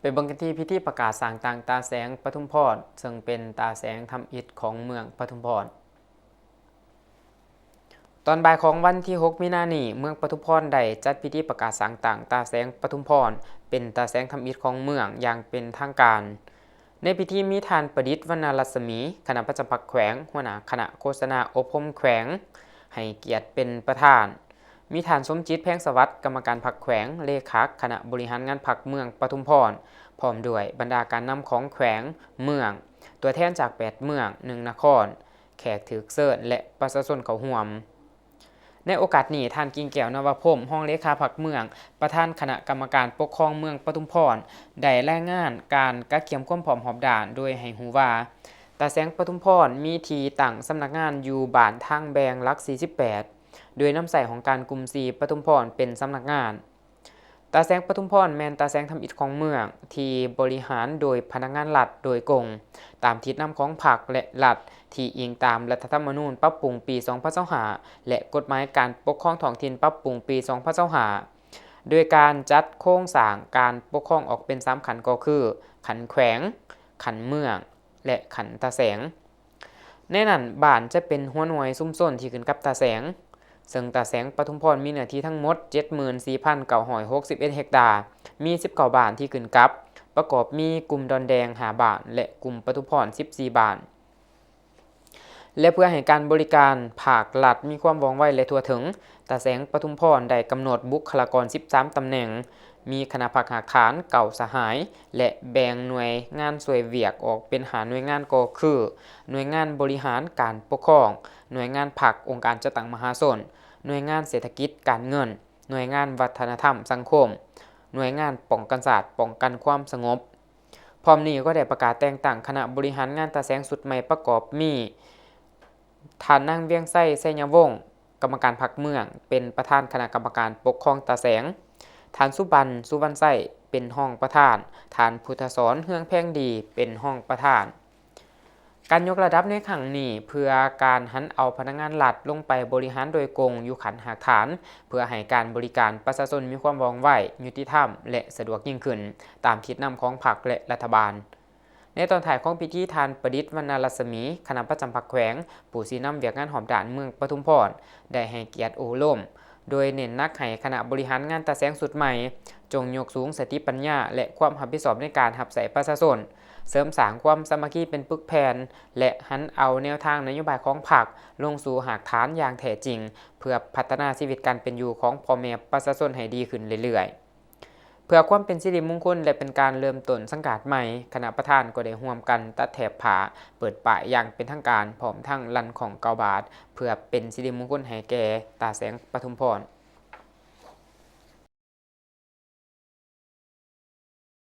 ໄປເບິ່ງກັນທີ່ພິທີປະກາດສ້າງຕັ້ງຕາແສງປະທຸມພອນ ເຊິ່ງເປັນຕາແສງທຳອິດຂອງເມືອງປະທຸມພອນ. ຕອນບ່າຍຂອງວັນທີຫົກມີນານີ້, ເມືອງປະທຸມພອນໄດ້ຈັດພິທີປະກາດສ້າງຕັ້ງຕາແສງປະທຸມພອນ ເປັນຕາແສງທຳອິດຂອງເມືອງຢ່າງເປັນທາງການ. ໃນພິທີມີທ່ານ ປະດິດ ວັນນະລັດສະໝີ, ຄະນະປະຈຳພັກແຂວງ, ຫົວໜ້າຄະນະໂຄສະນາອົບຮົມແຂວງ ໃຫ້ກຽດເປັນປະທານ. ມີທ່ານ ສົມຈິດ ແພງສະຫວັດ, ກຳມະການພັກແຂວງ, ເລຂາຄະນະບໍລິຫານງານພັກເມືອງປະທຸມພອນ, ພ້ອມດ້ວຍບັນດາການນຳຂອງແຂວງ, ເມືອງ, ຕົວແທນຈາກແປດເມືອງ, ໜຶ່ງນະຄອນ, ແຂກຖືກເຊີນ ແລະ ປະຊາຊົນເຂົ້າຮ່ວມ. ໃນໂອກາດນີ້, ທ່ານ ກິ່ງແກ້ວ ນະວະພົມ, ຮອງເລຂາພັກເມືອງ, ປະທານຄະນະກຳມະການປົກຄອງເມືອງປະທຸມພອນ ໄດ້ລາຍງານການກະກຽມຄວາມພ້ອມຮອບດ້ານ ໂດຍໃຫ້ຮູ້ວ່າ ຕາແສງປະທຸມພອນມີທີ່ຕັ້ງສຳນັກງານຢູ່ບ້ານທາງແບ່ງຫຼັກສີ່ສິບແປດ ໂດຍນຳໃຊ້ຫ້ອງການກຸ່ມສີ່ປະທຸມພອນເປັນສຳນັກງານ. ຕາແສງປະທຸມພອນແມ່ນຕາແສງທຳອິດຂອງເມືອງ ທີ່ບໍລິຫານໂດຍພະນັກງານລັດໂດຍກົງ ຕາມທິດນຳຂອງພັກ ແລະ ລັດ ທີ່ອີງຕາມລັດຖະທຳມະນູນປັບປຸງປີສອງພັນຊາວຫ້າ ແລະ ກົດໝາຍການປົກຄອງທ້ອງຖິ່ນປັບປຸງປີສອງພັນຊາວຫ້າ ໂດຍການຈັດໂຄງສ້າງການປົກຄອງອອກເປັນສາມຂັ້ນ ກໍຄື ຂັ້ນແຂວງ, ຂັ້ນເມືອງ ແລະ ຂັ້ນຕາແສງ. ໃນນັ້ນ, ບ້ານຈະເປັນຫົວໜ່ວຍຊຸມຊົນທີ່ຂຶ້ນກັບຕາແສງ, ເຊິ່ງຕາແສງປະທຸມພອນມີເນື້ອທີ່ທັງໝົດເຈັດໝື່ນສີ່ພັນເກົ້າຮ້ອຍຫົກສິບເອັດເຮັກຕາ, ມີສິບເກົ້າບ້ານທີ່ຂຶ້ນກັບ, ປະກອບມີກຸ່ມດອນແດງຫ້າບ້ານ ແລະ ກຸ່ມປະທຸມພອນສິບສີ່ບ້ານ. ແລະ ເພື່ອໃຫ້ການບໍລິການພາກລັດມີຄວາມວ່ອງໄວ ແລະ ທົ່ວເຖິງ, ຕາແສງປະທຸມພອນໄດ້ກຳນົດບຸກຄະລາກອນສິບສາມຕຳແໜ່ງ, ມີຄະນະພັກຮາກຖານເກົ້າສະຫາຍ ແລະ ແບ່ງໜ່ວຍງານຊ່ວຍວຽກອອກເປັນຫ້າໜ່ວຍງານ ກໍຄື ໜ່ວຍງານບໍລິຫານການປົກຄອງ, ໜ່ວຍງານພັກອົງການຈັດຕັ້ງມະຫາຊົນ, ໜ່ວຍງານເສດຖະກິດການເງິນ, ໜ່ວຍງານວັດທະນະທຳສັງຄົມ, ໜ່ວຍງານປ້ອງກັນຊາດປ້ອງກັນຄວາມສະຫງົບ. ພ້ອມນີ້ກໍໄດ້ປະກາດແຕ່ງຕັ້ງຄະນະບໍລິຫານງານຕາແສງຊຸດໃໝ່ ປະກອບມີ ທ່ານນາງ ວຽງໄຊ ໄຊຍະວົງ, ກຳມະການພັກເມືອງ, ເປັນປະທານຄະນະກຳມະການປົກຄອງຕາແສງ, ທ່ານ ສຸບັນ ສຸວັນໄຊ ເປັນຮອງປະທານ, ທ່ານ ພຸດທະສອນ ເຮືອງແພງດີ ເປັນຮອງປະທານ. ການຍົກລະດັບໃນຄັ້ງນີ້ ເພື່ອການຫັນເອົາພະນັກງານລັດລົງໄປບໍລິຫານໂດຍກົງຢູ່ຂັ້ນຮາກຖານ, ເພື່ອໃຫ້ການບໍລິການປະຊາຊົນມີຄວາມວ່ອງໄວ, ຍຸຕິທຳ ແລະ ສະດວກຍິ່ງຂຶ້ນ, ຕາມທິດນຳຂອງພັກ ແລະ ລັດຖະບານ. ໃນຕອນທ້າຍຂອງພິທີ, ທ່ານ ປະດິດ ວັນນະລັດສະໝີ, ຄະນະປະຈຳພັກແຂວງ, ຜູ້ຊີ້ນຳວຽກງານຮອບດ້ານເມືອງປະທຸມພອນ ໄດ້ໃຫ້ກຽດໂອ້ລົມ, ໂດຍເນັ້ນໜັກໃຫ້ຄະນະບໍລິຫານງານຕາແສງຊຸດໃໝ່ ຈົ່ງຍົກສູງສະຕິປັນຍາ ແລະ ຄວາມຮັບຜິດຊອບໃນການຮັບໃຊ້ປະຊາຊົນ, ເສີມສ້າງຄວາມສາມັກຄີເປັນປຶກແຜ່ນ ແລະ ຫັນເອົາແນວທາງນະໂຍບາຍຂອງພັກລົງສູ່ຮາກຖານຢ່າງແທ້ຈິງ, ເພື່ອພັດທະນາຊີວິດການເປັນຢູ່ຂອງພໍ່ແມ່ປະຊາຊົນໃຫ້ດີຂຶ້ນເລື້ອຍໆ. ເພື່ອຄວາມເປັນສິລິມຸງຄຸນ ແລະ ເປັນການເລີ່ມຕົ້ນສັງກາດໃໝ່, ຄະນະປະທານກໍໄດ້ຮ່ວມກັນຕັດແຖບຜ້າເປີດປ້າຍຢ່າງເປັນທາງການ, ພ້ອມທັງລັນຂອງເກົ້າບາດ, ເພື່ອເປັນສິລິມຸງຄຸນໃຫ້ແກ່ຕາແສງປະທຸມພອນ.